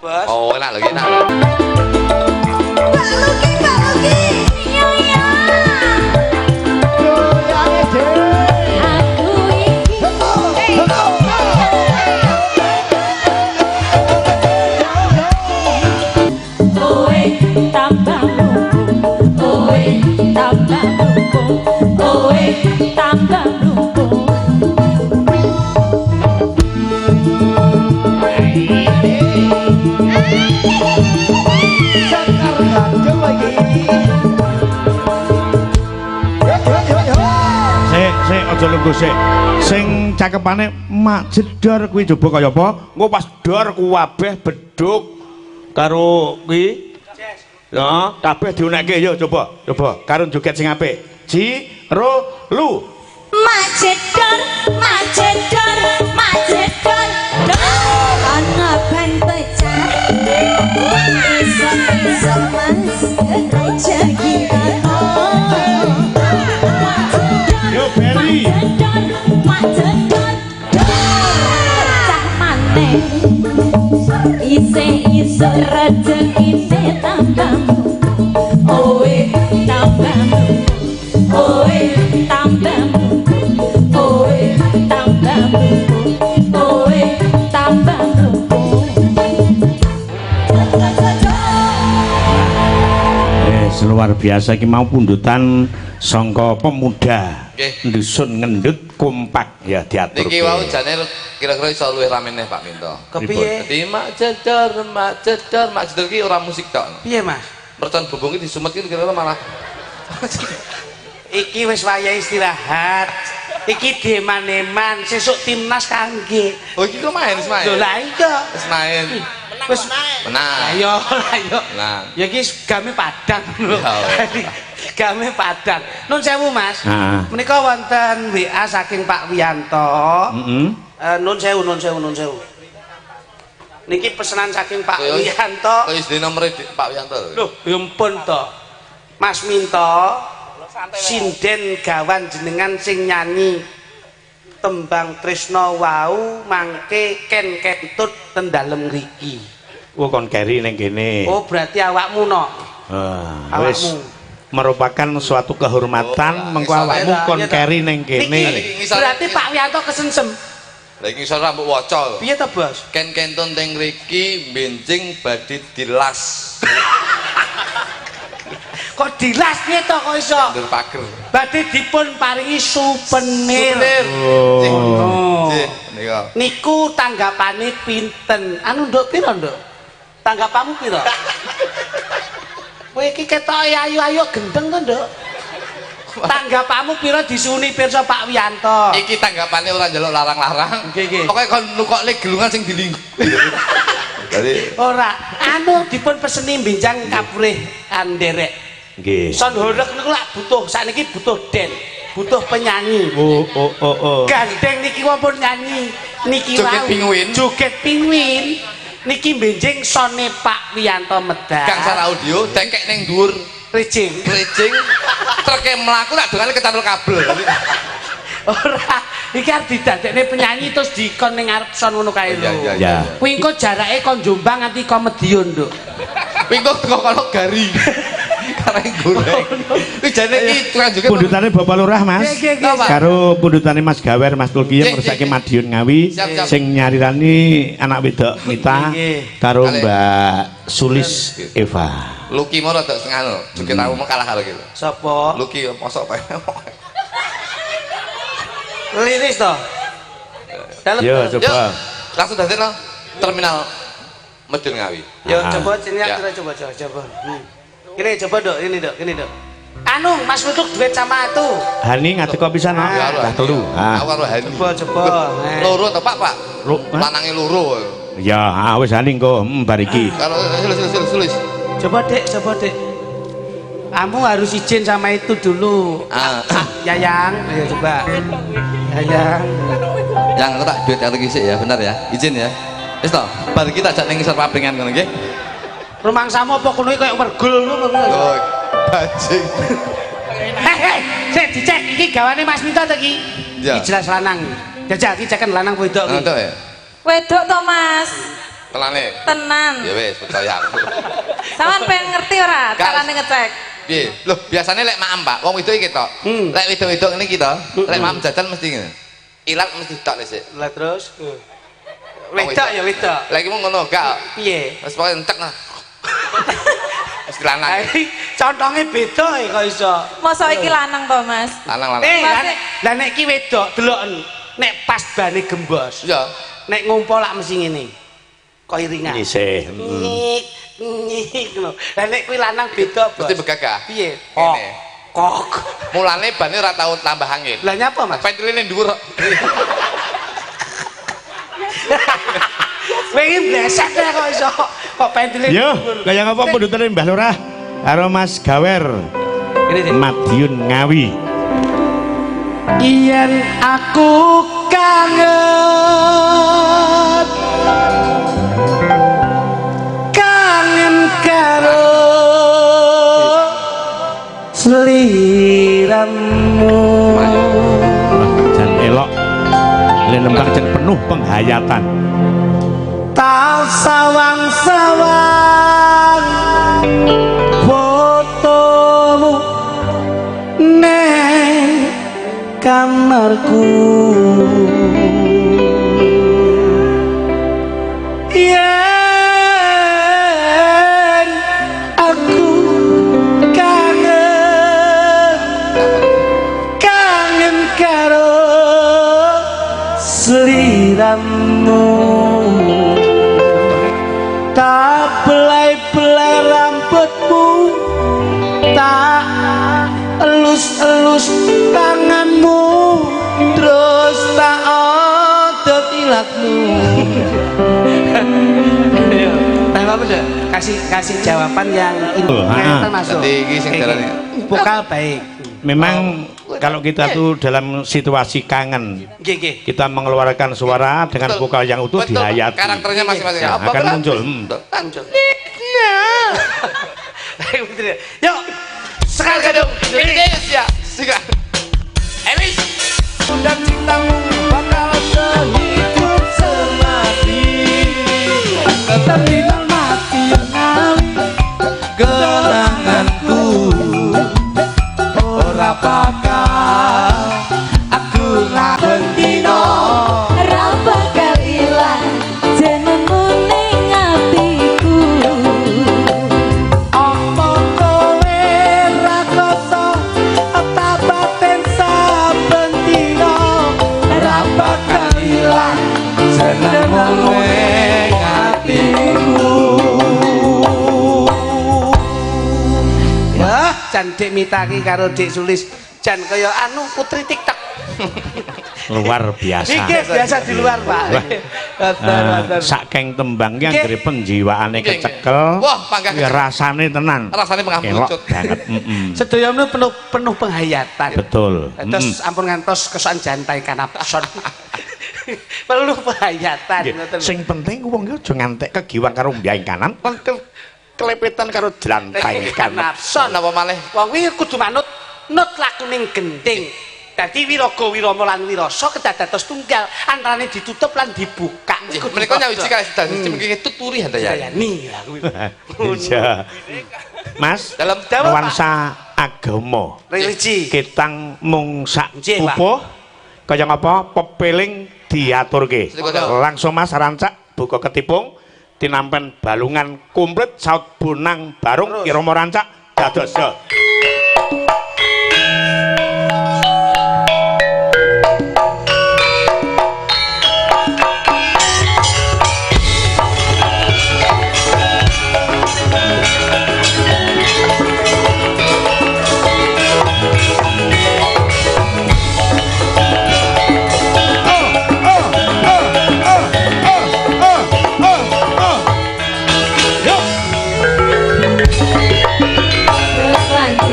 Bos. Oh, enak lho, enak. Mbak Luki, Mbak Luki. Iya iya. Goyange dhewe. Aku iki. Kowe tambah lumpuh, kowe tambah lumpuh, kowe tambah lumpuh. Sekar Gadung iki. Yo yo yo yo. Sik, sik aja lungguh sik. Sing cakepane mak jedor kuwi coba kaya apa? Engko pas dor kuwabeh beduk karo kuwi. Ya, kabeh diunekke yo coba, coba karo joget sing apik. Ji, ro, lu. Mak jedor, mak jedor, mak jedor. Ana ban pecah. Iso-iso Mas rejeki aku. Yo Berry. Mak jedor, mak jedor. Pecah maneh. Isih iso rezekine tambah. Owe tambah. Owe tambah. Owe tambah. Owe tambah. Luar biasa iki mau pundutan sangka pemuda. Nggih. Dusun Ngendut kompak ya diatur. Niki wau jane kira-kira iso luwih rame neh Pak Minto. Kepiye? Dadi mak jedor, mak jedor, mak jedor ki ora musik tok. Piye, Mas? Mercon bubung ki disumet ki kira-kira malah Iki wis wayahe istirahat. Iki deman-eman, sesuk timnas kangge. Oh, iki kok main, wis main. Lho lah iya. Wis main. Wis Menang. Ayo, ayo. Menang. Ya iki game padang lho. Ya, Game padang. Nun sewu, Mas. Ah. Menika wonten WA saking Pak Wiyanto. Heeh. Nun sewu, nun sewu, nun sewu. Niki pesenan saking Pak Wiyanto. Kok wis di nomor Pak Wiyanto. Loh, ya ampun to. Mas Minto, sinden gawan jenengan sing nyanyi tembang Tresno wau mangke ken kentut ten dalem ngriki. Oh, kon keri ning kene. Oh, berarti awakmu no. Ah, wis Awakmu. merupakan suatu kehormatan Oh, mengko awakmu kon Iya, keri ning kene. Niki berarti Pak Wiyanto kesensem. Lah iki ngisor rambut waca. Piye to, Bos? Ken kentun teng ngriki benjing badhe dilas. Kok dilas piye to kok iso? Ndur pager. Badhe dipun paringi souvenir. Souvenir. Oh. Nggih, nika. Niku tanggapane pinten? Anu nduk piro, Nduk? Tanggapanmu piro? Kowe iki ketoke ayu-ayu gendeng to, Nduk? Tanggapanmu piro disuni pirsa Pak Wiyanto? Iki tanggapane ora njaluk larang-larang. Nggih, nggih. Pokoke kon nukokne gelungan sing dilinggu. Dadi Ora, anu dipun peseni benjang kapurih anderek. Nggih. Son horeg niku lak butuh, sakniki butuh den, butuh penyanyi. Oh, oh, oh, oh. Gandeng niki wonten nyanyi niki Joget wau. pinguin. Joget pinguin. Niki benjing sone Pak Wiyanto medal. gangsar audio tekek ning dhuwur Rijing. rejing treke mlaku tak dongane kecantol kabel. Ora, iki arep didadekne penyanyi terus dikon ning ngarep son ngono kae lho. Iya, iya, Ya. Kuwi engko jarake kon Jombang nganti kon Medion, Nduk. Kuwi engko teko kono gari. Kareng goreng. Kuwi jane iki tukang joget. Pundutane Bapak Lurah, Mas. Nggih, nggih, nggih. Karo pundutane Mas Gawer, Mas Tulkiyem Nggih, ngersake nggih. Madiun Ngawi Siap, siap. sing nyarirani anak wedok Mita Nggih. karo Kalih. Mbak Sulis Eva. Luki mau rada setengah lho. Joget aku mau kalah karo gitu. Sapa? Luki mosok pae. Liris to. Dalem. Yo, to? coba. Yo, langsung dadekno terminal Madiun Ngawi. Yo Ah. coba sini Ya. kita coba coba coba. Ini coba Dok, ini Dok, ini Dok. Anu Mas Luduk duet sama itu. Hani ngadeg kok pisan, Ah. Ya, Dah telu. Ah. Aku karo Hani. Coba coba. Eh. Loro to Pak, Pak? Hah? Lanange loro. Ya, ah, wis Hani engko bar iki. Karo sulis sulis sulis. Coba Dek, coba Dek. Kamu harus izin sama itu dulu. Ah. Yayang, ayo coba. Yayang. Yang aku tak duit karo iki sik ya, bener ya. Izin ya. Wis to, bar iki tak jak ning ngisor pabringan ngono nggih. Rumangsamu apa kono iki koyo wergul ngono. Oh, bajing. Hei, sik dicek iki gawane Mas Minto to iki. Ya. Iki jelas lanang. Jajal iki ceken lanang wedok iki. Ngono ya. Wedok to, Mas. Tenane. Tenan. Ya wis percaya aku. Sampeyan pengen ngerti ora carane ngecek? Piye? Loh, biasane lek maem, Pak, wong wedok iki ketok. Lek wedok-wedok ngene iki to, lek maem jajan mesti ngene. Ilat mesti tok dhisik. Lah terus. Wedok ya wedok. Lek iki ngono gak. Piye? Wis pokoke entek nah. Wis lanang. Contonge beda kok iso. Mosok iki lanang to, Mas? Lanang-lanang. Eh, lah nek iki wedok deloken nek pas bane gembos. Iya. Nek ngumpul lak mesti ngene. Kok iringan. Isih. Nyik, nyik lho. Lah nek kuwi lanang beda, Bos. Mesti begagah. Piye? Ngene. Kok. Mulane bane ora tau tambah angin. Lah nyapa, Mas? Ventiline dhuwur kok. Wingi blesek kok iso. Kok ventiline Yo, kaya ngapa pundutane Mbah Lurah karo Mas Gawer. Madiun Ngawi. Yen aku kangen kangen karo sliramu. Jan elok le nembang jan penuh penghayatan. Tak sawang-sawang fotomu neng kamarku. Yen aku kangen kangen karo sliramu. Tak belai-belai rambutmu, tak elus-elus tanganmu, terus tak odot ilatmu. Kasih jawaban yang ini termasuk. Vokal baik. Memang kalau kita tuh dalam situasi kangen, kita mengeluarkan suara dengan vokal yang utuh dihayati. Karakternya masing-masing ya, akan muncul. Yuk, Sekar Gadung Indonesia. Sekar. Elis. Dan cintamu bakal sehidup semati. Terminal mati ngawi kenanganku ora bakal aku ngabendino ora bakal ilang jenengmu ning atiku. Apa kowe ra krasa tabaten saben dina ora bakal ilang jenengmu ning atiku. Wah, jan Dik Mitaki karo Dik Sulis jan kaya anu putri TikTok. Luar biasa. Iki biasa di luar, Pak. Saking tembang ki anggere penjiwaane kecekel. Wah, panggah ya rasane tenan. Rasane pengambut banget. Sedaya penuh penuh penghayatan. Betul. Terus ampun ngantos kesokan jantai kanapson. Perlu penghayatan. Sing penting wong ki aja ngantek kegiwang karo mbyang kanan. Kelepetan karo jlantai kanapson napa malih. Wong kuwi kudu manut nut lakuning gending. Dadi wiraga wirama lan wirasa kedah dados tunggal, antarane ditutup lan dibuka. Mereka nyawiji kalih sedasa siji mengki tuturi handayani lah kuwi. Iya. Mas, dalam nuansa agama, religi, ketang mung sak pupuh kaya ngapa pepeling diaturke. Langsung Mas rancak buka ketipung tinampen balungan komplit saut bonang barung irama rancak dados. Terus lanjut.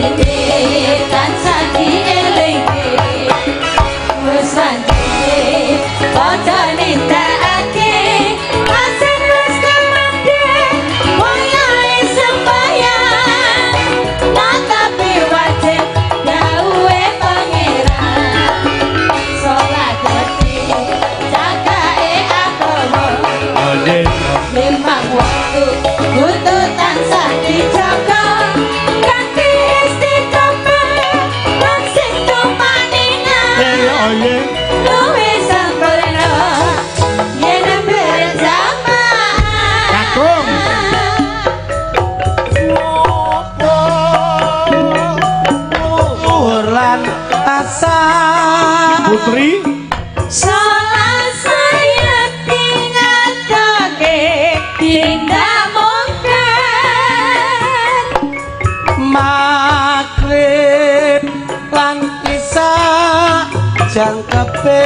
jangkepe.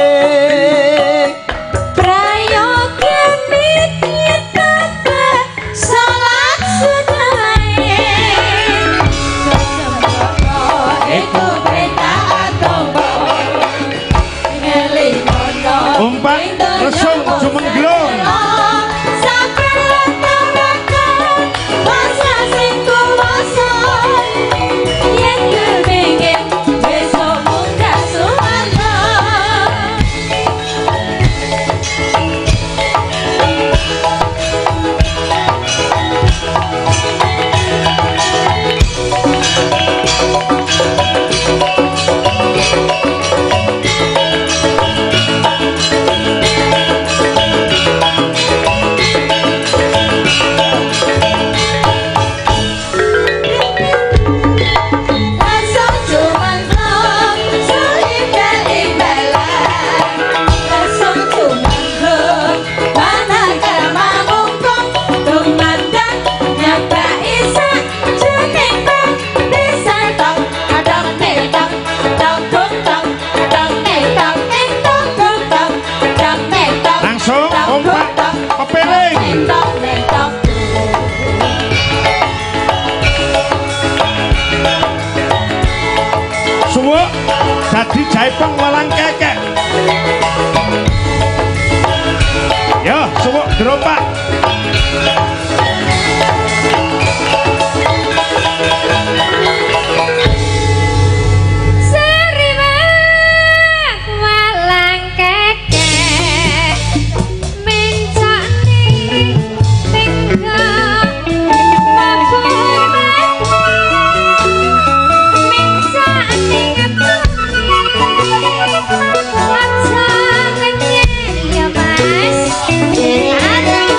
Prayoga mititabe salat sunae. Iku perintah agama. Ngelingana Umpak resung jumengglung. Langsung ompak pepeling. Suwuk dadi jaipong walang kekek. Yo, suwuk gerobak. Seriwak walang kekek mencakne tengah mabur mencakne ngetuki aja kenyek ya Mas. Aduh.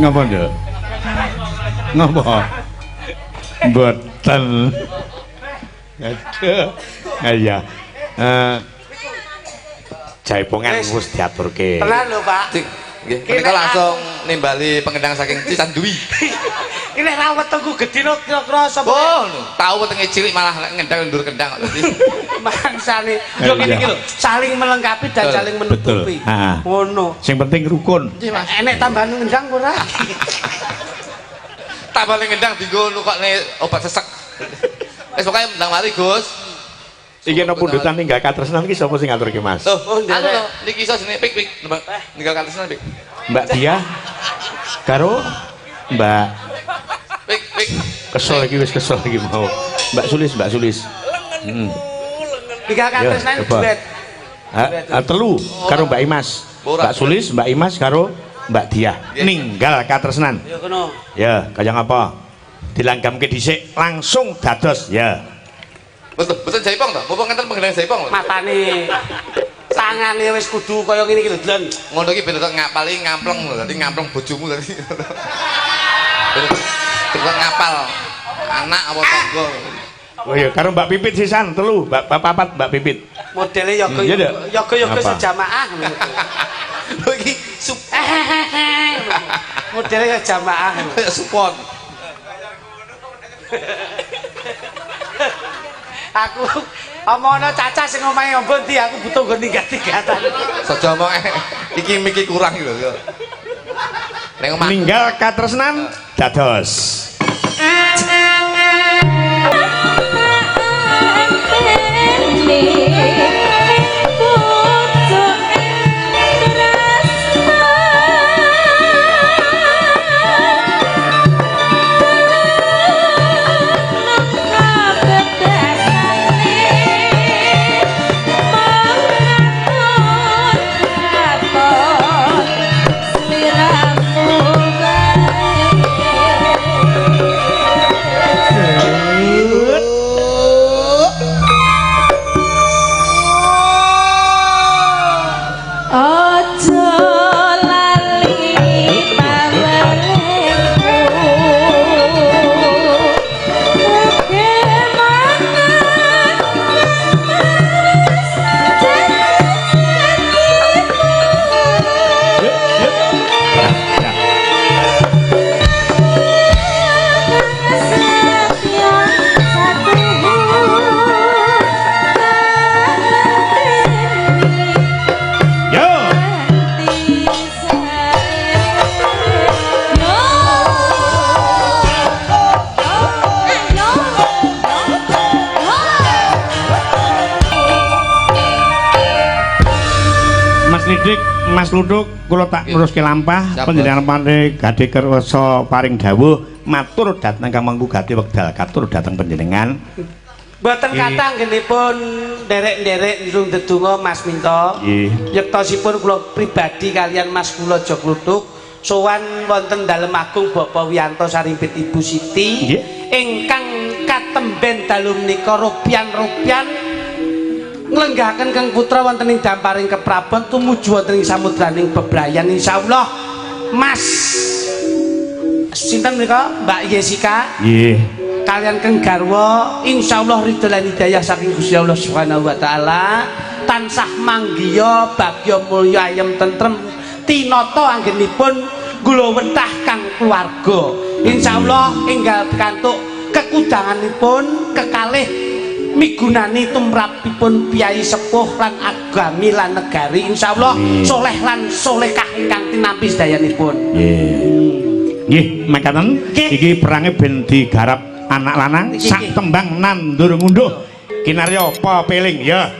Ngapa, Nduk? Ngapa? Mboten. Aduh. Iya. Jaipongan wis diaturke. Tenan lho, Pak. Nggih, menika langsung nimbali pengendang saking Cisandui. Iki nek ra wetengku gedhe kira-kira sapa? Oh, tau wetenge cilik malah ngendang ndur kendang kok dadi. Mangsane. Yo ngene iki lho, saling melengkapi dan saling menutupi. Ngono. Sing penting rukun. Nggih, Mas. Enek tambahan ngendang ora? Tambahan ngendang dienggo nukokne obat sesek. Wis pokoke ndang mari, Gus. Iki ana pundutan ninggal katresnan iki sapa sing ngaturke, Mas? Loh, anu lho, niki iso jenenge pik pik ninggal katresnan pik. Mbak Dia karo Mbak Pik pik. Kesel iki wis kesel iki mau. Mbak Sulis, Mbak Sulis. Heeh. Ninggal katresnan duet. Ha, telu karo Mbak Imas. Mbak Sulis, Mbak Imas karo Mbak Dia. Ninggal katresnan. Ya kono. Ya, kaya ngapa? Dilanggamke dhisik langsung dados ya. Betul, betul jaipong to? Mumpung ngenten pengendang jaipong lho. Matane tangane wis kudu kaya ngene iki lho, Dlen. Ngono iki ben tok ngapali ngampleng lho, dadi ngampleng bojomu dadi. Ben tok ngapal anak apa tangga. Oh iya, karo Mbak Pipit sisan telu, Mbak papat Mbak Pipit. Modele yoga yoga yoga sejamaah ngono. Lho iki sup modele ya jamaah. Support. Aku omongno cacah sing omahe ombo ndi aku butuh nggo ninggat-ninggatan. Saja omong iki miki kurang iki lho. Ning omah ninggal katresnan dados. Mas Luduk, kula tak neruske lampah panjenengan pane gadhe kersa paring dawuh matur dhateng Kang Mangku gati wekdal katur dhateng panjenengan. Mboten kathah anggenipun nderek-nderek nirung dedonga Mas Minto. Nggih. Yektosipun kula pribadi kalian Mas kula Jok Luduk sowan wonten Dalem Agung Bapak Wiyanto Sarimpit Ibu Siti ingkang katemben dalu menika rupian-rupian nglenggahaken Kang Putra wonten ing damparing keprabon tumuju wonten ing samudraning bebrayan. Insyaallah Mas sinten menika Mbak Yesika nggih kalian Kang garwa insyaallah ridho lan hidayah saking Gusti Allah Subhanahu wa taala tansah manggiya bagya mulya ayem tentrem tinata anggenipun gula wetah kang keluarga. Insyaallah enggal pikantuk kekudanganipun kekalih migunani tumrapipun piyai sepuh lan agami lan negari. Insyaallah soleh lan solehkah ingkang tinampi sedayanipun. Nggih. Nggih, mekaten iki perange ben digarap anak lanang sak tembang nandur ngunduh. Kinarya apa peling ya.